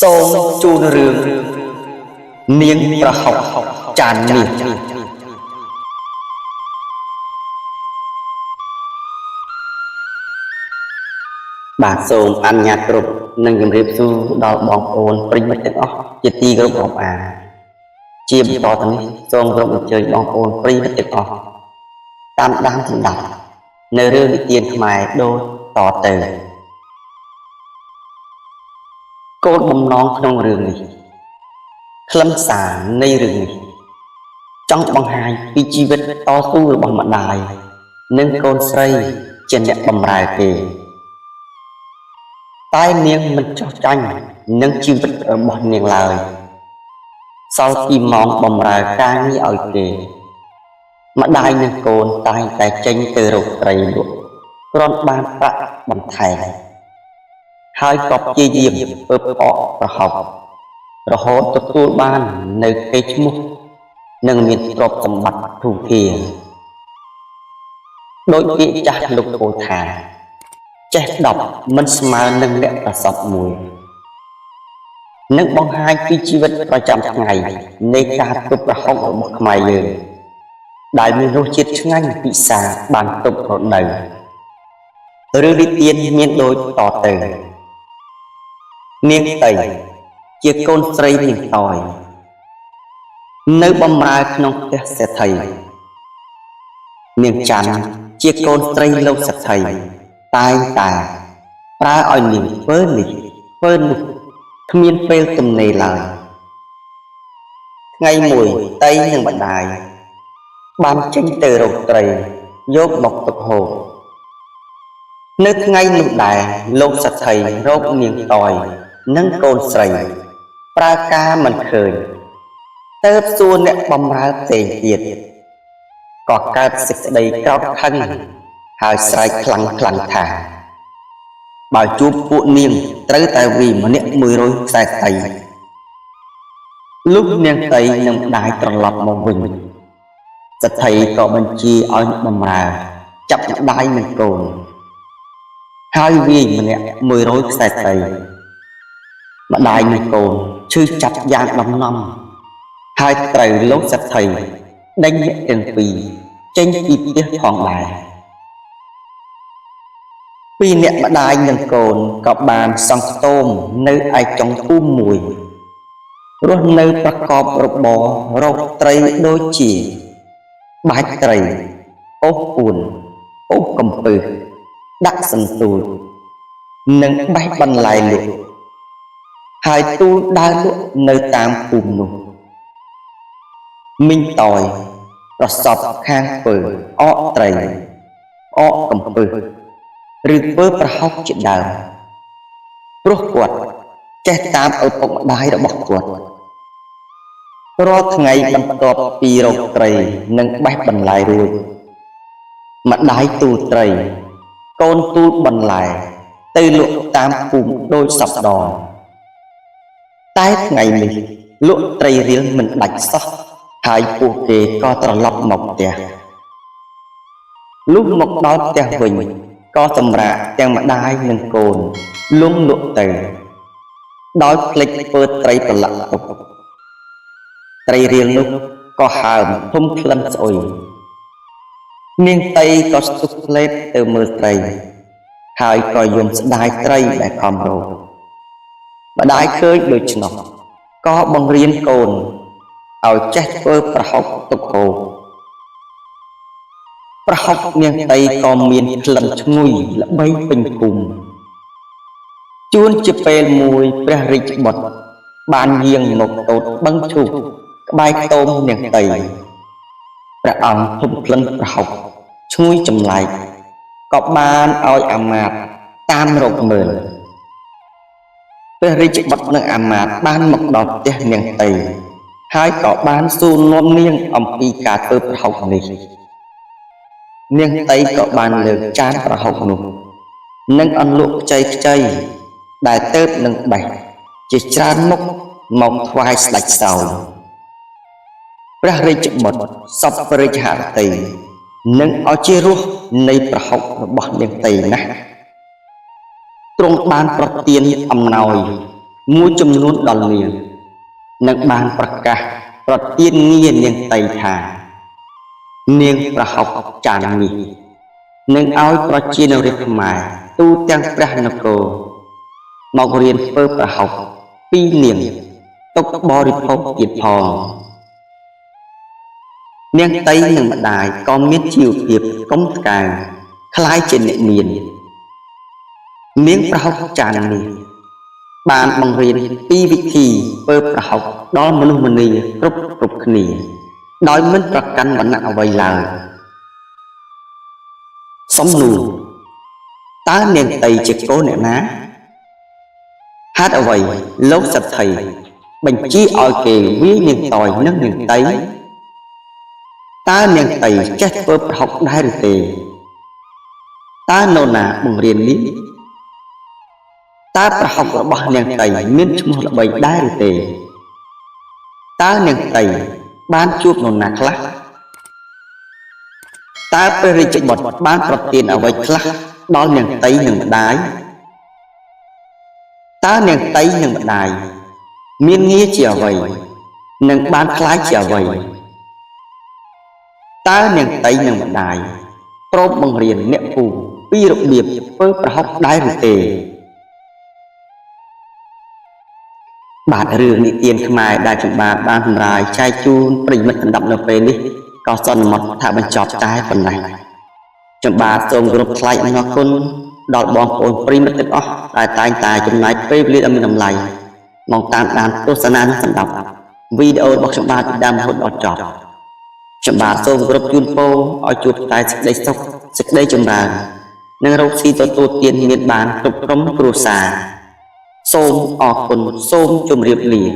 សូមជូនរឿងនាងប្រហុកចានមាសបាទសូមអនុញ្ញាតគ្រប់និងជម្រាបសួរដល់បងប្អូនប្រិយមិត្តទាំងអស់ជាទីគោរពរាប់អានជាបន្តទៅនេះសូមគោរពអញ្ជើញបងប្អូនប្រិយមិត្តទាំងអស់តាមដានស្ដាប់នៅរឿងនិទានខ្មែរដូចតទៅគោលបំណងក្នុងរឿងនេះខ្លឹមសារនៃរឿងនេះចង់បង្ហាញពីជីវិតតស៊ូរបស់ម្ដាយនិងកូនស្រីជាអ្នកបម្រើគេតែនាងមិនចោះចាញ់នឹងជីវិតរបស់នាងឡើយសល់ពីម៉ោងបម្រើការងារឲ្យគេម្ដាយនិងកូនតែងតែចេញទៅរកត្រីលក់គ្រាន់បានប្រាក់បន្ថែមហើយក៏ព្យាយាមធ្វើផ្អកប្រហុករហូតទទួលបាននៅកេរ្តិ៍ឈ្មោះនិងមានទ្រព្យសម្បត្តិធូរធារដោយពាក្យចាស់លោកពោលថាចេះ10មិនស្មើនឹងអ្នកប្រសពមួយនឹងបង្ហាញពីជីវិតប្រចាំថ្ងៃនៃការទុបប្រហុករបស់ខ្មែរយើងដែលមានរសជាតិឆ្ងាញ់ពិសាបានទុករដូវរឿងនិទានមានដូចតទៅនាងតីជាកូនស្រីនាងតយនៅបំរើក្នុងផ្ទះសេដ្ឋីនាងច័ន្ទជាកូនស្រីលោកសេដ្ឋីតែងតែប្រើឲ្យនាងធ្វើនេះធ្វើនោះគ្មានពេលទំនេរឡើយថ្ងៃមួយតីនិងម្ដាយបានចេញទៅរកត្រីយកមកទុកហូបនៅថ្ងៃនោះដែរលោកសេដ្ឋីរកនាងតយនិងកូនស្រីប្រើការមិនឃើញទៅសួរអ្នកបំរើផ្សេងទៀតក៏កើតសេចក្តីក្រោធខឹងហើយស្រែកខ្លាំងខ្លាំងថាបើជួបពួកនាងត្រូវតែវាយម្នាក់100ខ្សែត្រីលុះនាងតីនឹងម្ដាយត្រឡប់មកវិញសេដ្ឋីក៏បញ្ជាឲ្យបំរើចាប់ម្ដាយនិងកូនហើយវាយម្នាក់100ខ្សែត្រីម្ដាយនិងកូនឈឺចាប់យ៉ាងដំណំហើយត្រូវលោកសេដ្ឋីដេញអ្នកទាំងពីរចេញពីផ្ទះផងដែរពីអ្នកម្ដាយនិងកូនក៏បានសង់ខ្ទមនៅឯចុងភូមិមួយរស់នៅប្រកបរបររកត្រីដូចជាបាច់ត្រីអូសអួនអូសកំពឹសដាក់សន្ទូចនិងបេះបន្លែលក់ហើយទូលដើរលក់នៅតាមភូមិនោះមីងតយប្រសពខាងធ្វើអកត្រីអកកំពឹសឬធ្វើប្រហុកជាដើមព្រោះគាត់ចេះតាមឪពុកម្ដាយរបស់គាត់រាល់ថ្ងៃបន្ទាប់ពីរកត្រីនិងបេះបន្លែរួចម្ដាយទូលត្រីកូនទូលបន្លែទៅលក់តាមភូមិដូចសពដងតែថ្ងៃនេះលក់ត្រីរៀលមិនដាច់សោះហើយពួកគេក៏ត្រឡប់មកផ្ទះលុះមកដល់ផ្ទះវិញក៏សម្រាកទាំងម្ដាយនិងកូនលងលក់ទៅដោយភ្លេចធ្វើត្រីប្រឡាក់ទុកត្រីរៀលនោះក៏ហើមធំក្លិនស្អុយនាងតីក៏ស្ទុះផ្លេតទៅមើលត្រីហើយក៏យំស្ដាយត្រីដែលខំរកម្ដាយឃើញដូច្នោះក៏បង្រៀនកូនឲ្យចេះធ្វើប្រហុកទុកហូបប្រហុកនាងតីក៏មានក្លិនឈ្ងុយល្បីពេញភូមិជួនជាពេលមួយព្រះរាជបុត្របានយាងមកទតបឹងឈូកក្បែរខ្ទមនាងតីព្រះអង្គធំក្លិនប្រហុកឈ្ងុយចម្លែកក៏បានឲ្យអាមាត្យតាមរកមើលព្រះរាជបុត្រនិងអាមាត្យបានមកដល់ផ្ទះនាងតីហើយក៏បានសួរនាំនាងអំពីការធ្វើប្រហុកនេះនាងតីក៏បានលើកចានប្រហុកនោះនិងអន្លក់ខ្ចីខ្ចីដែលទៅនឹងបេះជាច្រើនមុខមកថ្វាយស្ដេចសោយព្រះរាជបុត្រសពព្រះរាជហឫទ័យនិងឲ្យជារសនៃប្រហុករបស់នាងតីណាស់ទ្រង់បានប្រទានអំណោយ មួយចំនួនដល់នាង និងបានប្រកាសប្រទានងារនាងតីថា នាងប្រហុកចានមាស និងឲ្យប្រជានរាស្ត្រខ្មែរទូទាំងព្រះនគរមករៀនធ្វើប្រហុកពីនាងទុកបរិភោគទៀតផង នាងតីនិងម្ដាយក៏មានជីវភាពកុំថ្កើងក្លាយជាអ្នកមាន នាងប្រហុកចានមាសបានបង្រៀនពីវិធីធ្វើប្រហុកដល់មនុស្សម្នាគ្រប់គ្រប់គ្នា ដោយមិនប្រកាន់វណ្ណៈអ្វីឡើយ សំណួរតើនាងតីជាកូនអ្នកណាហេតុអ្វីលោកសេដ្ឋីបញ្ជាឲ្យគេវាយនាងតយនិងនាងតីតើនាងតីចេះធ្វើប្រហុកដែរឬទេតើនរណាបង្រៀននាងតើប្រហុករបស់នាងតីមានឈ្មោះល្បីដែរឬទេតើនាងតីបានជួបនរណាខ្លះតើព្រះរាជបុត្របានប្រទានអ្វីខ្លះដល់នាងតីនិងម្ដាយតើនាងតីនិងម្ដាយមានងារជាអ្វីនិងបានក្លាយជាអ្វីតើនាងតីនិងម្ដាយព្រមបង្រៀនអ្នកភូមិពីរបៀបធ្វើប្រហុកដែរឬទេ បាទរឿងនិទានខ្មែរដែលខ្ញុំបាទបានសម្រាយចែកជូនប្រិយមិត្តសម្រាប់នៅពេលនេះក៏សន្មតថាបញ្ចប់តែប៉ុណ្ណេះខ្ញុំបាទសូមគោរពថ្លែងអំណរគុណដល់បងប្អូនប្រិយមិត្តទាំងអស់ដែលតែងតែចំណាយពេលវេលាដ៏មានតម្លៃមកតាមដានទស្សនានិងស្ដាប់វីដេអូរបស់ខ្ញុំបាទពីដើមរហូតដល់ចប់ខ្ញុំបាទសូមគោរពជូនពរឲ្យជួបតែសេចក្តីសុខសេចក្តីចម្រើននិងរកស៊ីទទួលទានមានបានគ្រប់ក្រុមគ្រួសារ សូមអរគុណសូមជម្រាបលា។